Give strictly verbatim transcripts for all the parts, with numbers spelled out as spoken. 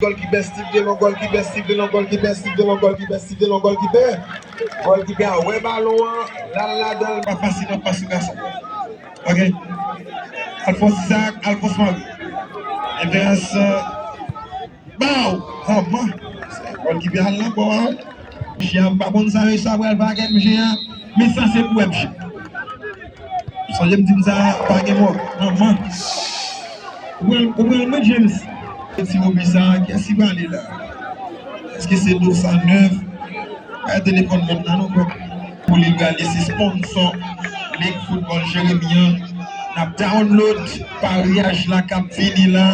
Gòlkipè, Steve Delon, gòlkipè, Steve Delon, gòlkipè, Steve Delon, gòlkipè, Steve Delon, gòlkipè. Gòlkipè a wè balon an, l al ladan l. Pa fasil anfas sou gason. Ok. Alphonse Isaac, Alphonse Marie. Evans, euh, Baw! Manman! Gòlkipè al nan bò a. Mesye a, m pa konn sa mesye a pral fè ak M J a, men sa se pou M J. Sonje m di m sa, pa gen mò. Manman! Ou pral, ou pral mwen, James. Ti Robi sa, kiyès ki pale la? Èske se Dosa Nèf? Ay, telefòn lòt la non, frè. Pou li gade, se sponsò Lig Foutbòl Jeremi an. N ap download paryaj la k ap vini la.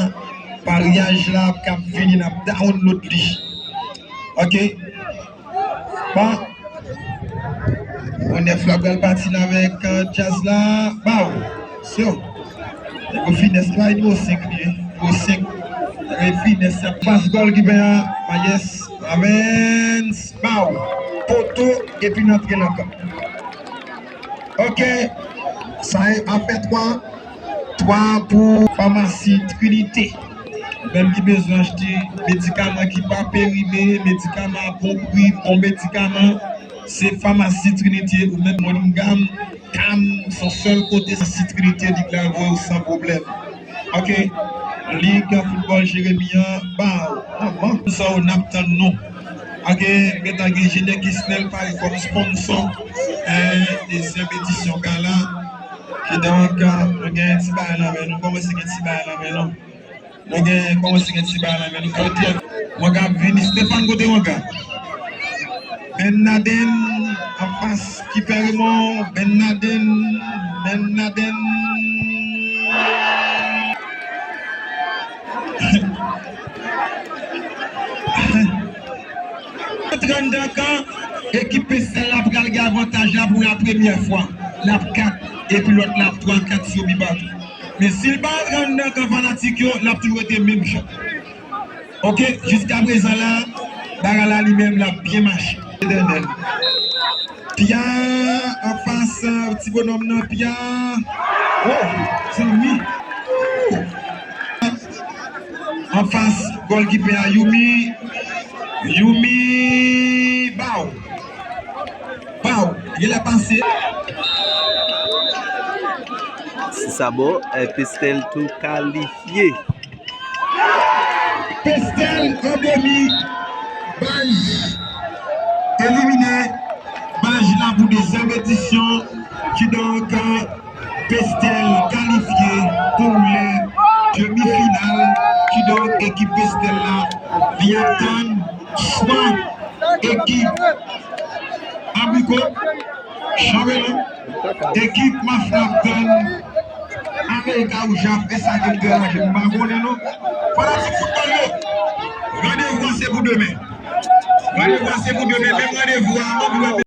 Paryaj la k ap vini, n ap download li. Ok. Bon. Bon, nèf la pral pati la avèk, euh, djaz la. Baw. So. Nèg yo finès la, nimewo senk li ye. Nimewo senk. Nèg yo finès la. Pas gòlkipè a. Mayès. Ravens. Baw. Poto. Epi n antre nan kan. Ok. Sa e afè twa. Twa pou famasi Trinite. Ou menm ki bezwen achte medikaman ki pa perime, medikaman a bon pri, bon medikaman, se famasi Trinite. Ou menm Moningam, Kam, se yon sèl kote, se Trinite, li ka voye w san pwoblèm. Ok. Lig Foutbòl Jeremi an, baw. Manman, sa w n ap tann nou. Ok, m gentan gen Enjenyè Kesnel pare kòm sponsò, eh, dezyèm edisyon gala. Kidonk, eh, nou gen ti bagay nan men nou, kòmanse gen ti bagay nan men nou. Nou gen, kòmanse gen ti bagay nan men nou. Kote Wanga ap vini, Stefan, kote Wanga? Ben Laden anfas Kipè Remon, Ben Laden, Ben Laden. Antre anndan kan, ekip Pestèl la pral gen avantaj la pou la premyè fwa. L ap kat, epi lòt la ap twa kat sou Bibatou. Men si l pa antre anndan kan fanatik yo, l ap toujou rete menm jan. Ok, jiskaprezan la, bagay la li menm l ap byen mache. Etènèl. Pia anfas, ti bonòm nan, Pia. Oh, zanmi. Anfas gòlkipè a, Youmi. Youmi, baw. Baw, genlè pase. Si sa bon, eh, Pestèl tou kalifye. Pestèl an demi, Baj elimine, Baj la pou dezyèm edisyon, kidonk, Pestèl kalifye pou lè demi final, kidonk, ekip Pestèl la, li ap tann chwa ekip Abriko, Chanbelan, ekip Mafya ap tann Amerika Wouj ap fè sa ke l deranje m, m pa konnen non. Fanatik foutbòl yo, randevou an se pou demen. Randevou an se pou demen, menm randevou a,